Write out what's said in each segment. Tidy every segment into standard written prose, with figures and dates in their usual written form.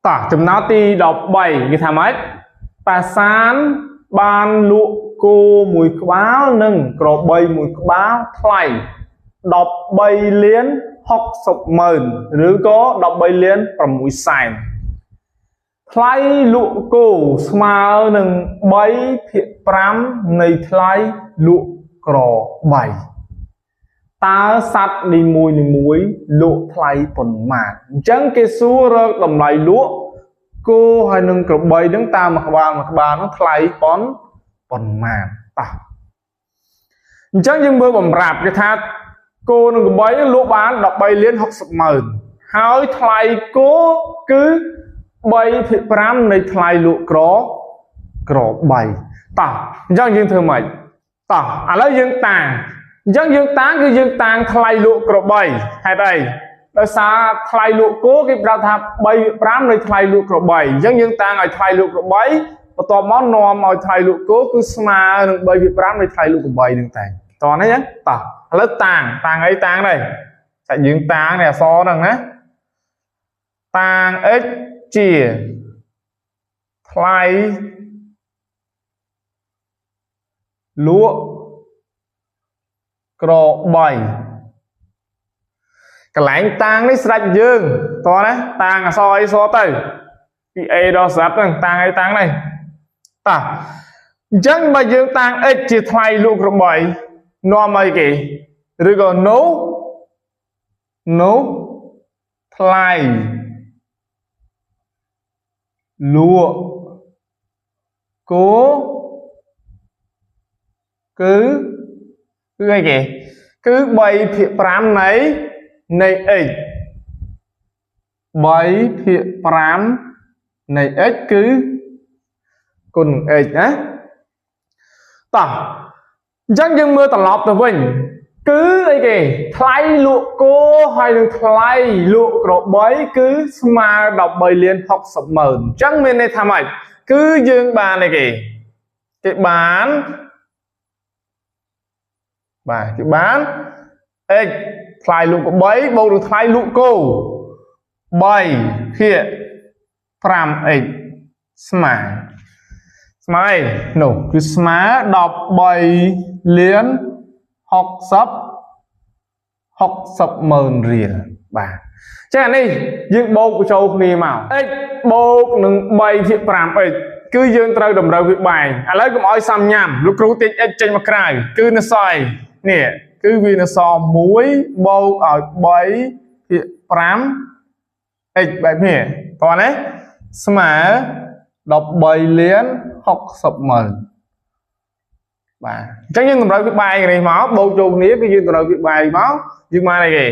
តោះចំណោទទី13គេថាម៉េចប៉ាសានបានលក់គោមួយក្បាលនិងក្របីមួយក្បាលថ្លៃ13លាន60ម៉ឺនឬក៏13លាន6សែនថ្លៃលក់គោស្មើនឹង3/5នៃថ្លៃលក់ក្របីតើសត្វនីមួយនីមួយលក់ថ្លៃប៉ុន្មានអញ្ចឹងគេសួររកតម្លៃលក់គោហើយនឹងក្របីនឹងតាមមួយក្បាលមួយក្បាលនឹងថ្លៃប៉ុន្មានតោះអញ្ចឹងយើងមើលបំរាប់គេថាគោនិងក្របីលក់បាន13លាន60ម៉ឺនហើយថ្លៃគោគឺ3/5នៃថ្លៃលក់ក្របីតោះអញ្ចឹងយើងធ្វើម៉េចតោះឥឡូវយើងតាំងអញ្ចឹងយើងតាំងគឺយើងតាំងថ្លៃលក់ក្របីហេតុអីដោយសារថ្លៃលក់គោគេប្រាប់ថា3/5នៃថ្លៃលក់ក្របីអញ្ចឹងយើងតាំងឲ្យថ្លៃលក់ក្របីបន្ទាប់មកនាំឲ្យថ្លៃលក់គោគឺស្មើនឹង3/5នៃថ្លៃលក់ក្របីនឹងតែតោះនេះតោះឥឡូវតាំងអីតាំងដែរតែយើងតាំងនេះអក្សរហ្នឹងណាតាំង x ជាថ្លៃលក់ក្របីកន្លែងតាំងនេះស្រេចយើងតោះណាតាំងអក្សរអីសទៅពី A ដល់ Z ហ្នឹងតាំងអីតាំងនេះតោះអញ្ចឹងបើយើងតាំង x ជាថ្លៃលក់ក្របីនាំអីគេឬក៏ no ថ្លៃលក់គោគឺអីគេគឺ3/5នៃ x 3/5នៃ x គឺគុណ x ណាតោះអញ្ចឹងយើងមើលត្រឡប់ទៅវិញគឺអីគេថ្លៃលក់គោហើយនឹងថ្លៃលក់ក្របីគឺស្មើ13លាន60ម៉ឺនអញ្ចឹងមានន័យថាម៉េចគឺយើងបានអីគេគេបានបាទគេបាន x ថ្លៃលក់ក្របីបូកនឹងថ្លៃលក់គោ3/5x ស្មើអីនោះគឺស្មើ13លាន60ម៉ឺនរៀលបាទចឹងអានេះយើងបូកបញ្ចូលគ្នាមក x បូកនឹង3/5x គឺយើងត្រូវតម្រូវវាបែងឥឡូវកុំឲ្យសាំញ៉ាំលោកគ្រូទាញ x ចេញមកក្រៅគឺនៅសល់នេះគឺវានៅសល់1បូកឲ្យ3/5x បែបនេះតោះណាស្មើ13លាន60ម៉ឺនបាទអញ្ចឹងយើងតម្រូវវាបែងនេះមកបូកចូលគ្នាគឺយើងតម្រូវវាបែងមកយើងបានអីគេ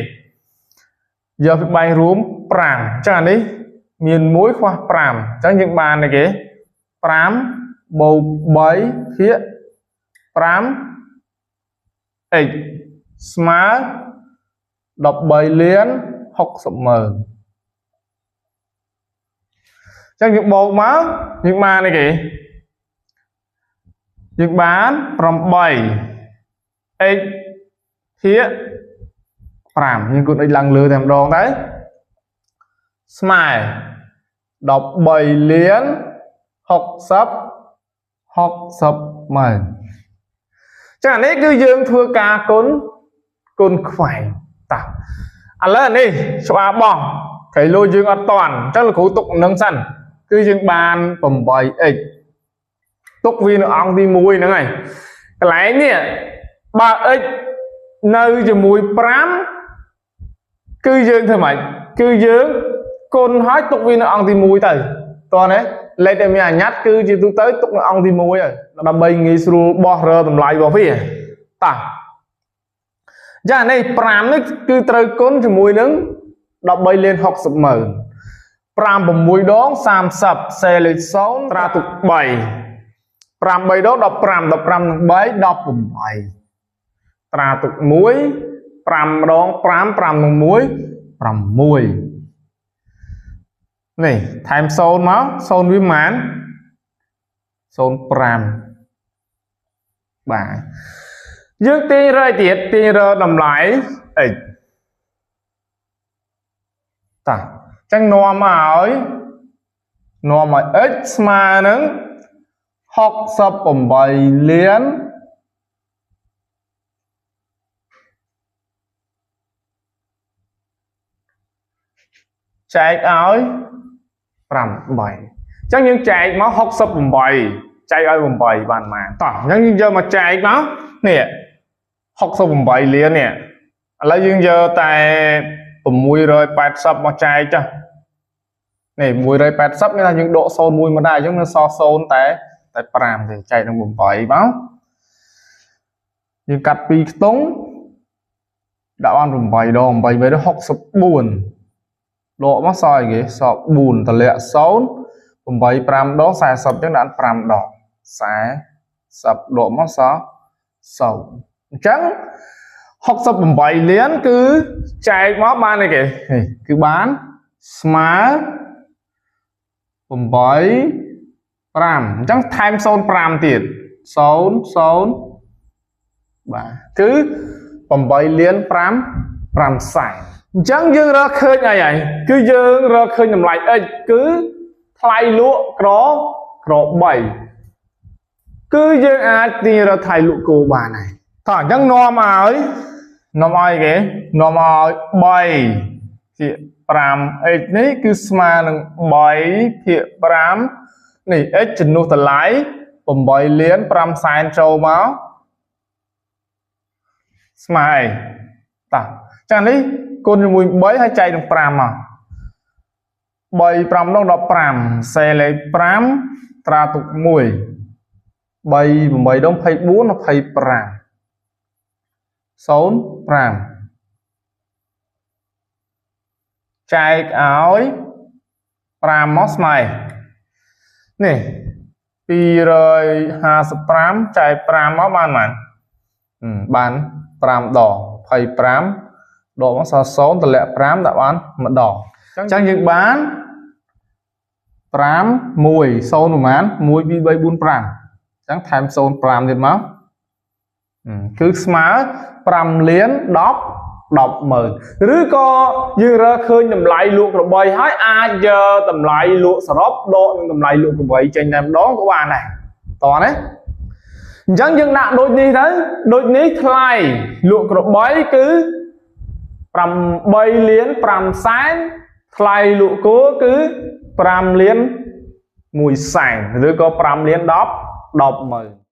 យកវាបែងរួម5អញ្ចឹងអានេះមាន1ខ្វះ5អញ្ចឹងយើងបានអីគេ5បូក3/5x ស្មើ13លាន60ម៉ឺនអញ្ចឹងយើងបូកមកយើងបានអីគេយើងបាន 8x ភាគ5យើងគុណ x ឡើងលើតែម្ដងទៅស្មើ13លាន60ម៉ឺនចឹងអានេះគឺយើងធ្វើការគុណខ្វែងតោះឥឡូវនេះច្បាស់បោះក្រៃលោយើងអត់តាន់អញ្ចឹងលោកគ្រូទុកនឹងសិនគឺយើងបាន 8x ទុកវានៅអង្គទី1ហ្នឹងហើយកន្លែងនេះបើ x នៅជាមួយ5គឺយើងធ្វើម៉េចគឺយើងគុណហើយទុកវានៅអង្គទី1ទៅតោះណាលេខដែលមានអញ្ញត្តិគឺជាទូទៅទុកនៅអង្គទី1ហើយដើម្បីងាយស្រួលបោះរើតម្លៃរបស់វាតោះចានេះ5នេះគឺត្រូវគុណជាមួយនឹង13លាន60ម៉ឺន5 6ដង30សេលេខ0ត្រាទុក3 5 3ដង15 15នឹង3 18ត្រាទុក1 5ដង5 5នឹង1 6នេះថែម0មក0វាប៉ុន្មាន05បាទយើងទាញរើទៀតទាញរើតម្លៃ x តោះអញ្ចឹងនាំមកឲ្យ នាំឲ្យ x ស្មើនឹង68លានចែកឲ្យ8អញ្ចឹងយើងចែកមក68ចែកឲ្យ8បានប៉ុន្មានតោះអញ្ចឹងយើងយកមកចែកមកនេះ68លាននេះឥឡូវយើងយកតែ680មកចែកចុះនេះ180មានថាយើងដក01មកដែរអញ្ចឹងនៅសល់0តែ5ទេចែកនឹង8មកយើងកាត់2ខ្ទង់ដាក់បាន8ដង8 8ដល់64ដកមកសល់អីគេសល់4តម្លាក់0 8 5ដង40អញ្ចឹងដាក់5ដង40ដកមកសល់0អញ្ចឹង68លានគឺចែកមកបានអីគេគឺបានស្មើ8 5អញ្ចឹងថែម05ទៀត0 0បាទគឺ8លាន5 5សែនអញ្ចឹងយើងរកឃើញអីហើយគឺយើងរកឃើញតម្លៃ x គឺថ្លៃលក់ក្រ3គឺយើងអាចទាញរកថ្លៃលក់គោបានហើយតោះអញ្ចឹងនាំឲ្យគេនាំឲ្យ3ភាគ 5x នេះគឺស្មើនឹង3ភាគ5នេះ x ជំនួសតម្លៃ8លាន5សែនចូលមកស្មើអីតោះចានេះគុណជាមួយ3ហើយចែកនឹង5មក3 5ដង15សេលេខ5ត្រាទុក1 3 8ដង24 25 0 5ចែកឲ្យ5មកស្មើនេះ255ចែក5មកបានប៉ុន្មានបាន5ដង25ដកមកសល់0តម្លាក់5ដាក់បាន1ដងអញ្ចឹងយើងបាន5 1 0ប្រហែល1 2 3 4 5អញ្ចឹងថែម0 5ទៀតមកគឺស្មើ5លាន10 100000ឬក៏យើងរកឃើញតម្លៃលក់ក្របីហើយអាចយកតម្លៃលក់សរុបដកនឹងតម្លៃលក់ក្របីចេញតែម្ដងក៏បានដែរតោះណាអញ្ចឹងយើងដាក់ដូចនេះទៅដូចនេះថ្លៃលក់ក្របីគឺ8លាន5សែនថ្លៃលក់គោគឺ5លាន1សែនឬក៏5លាន10 100000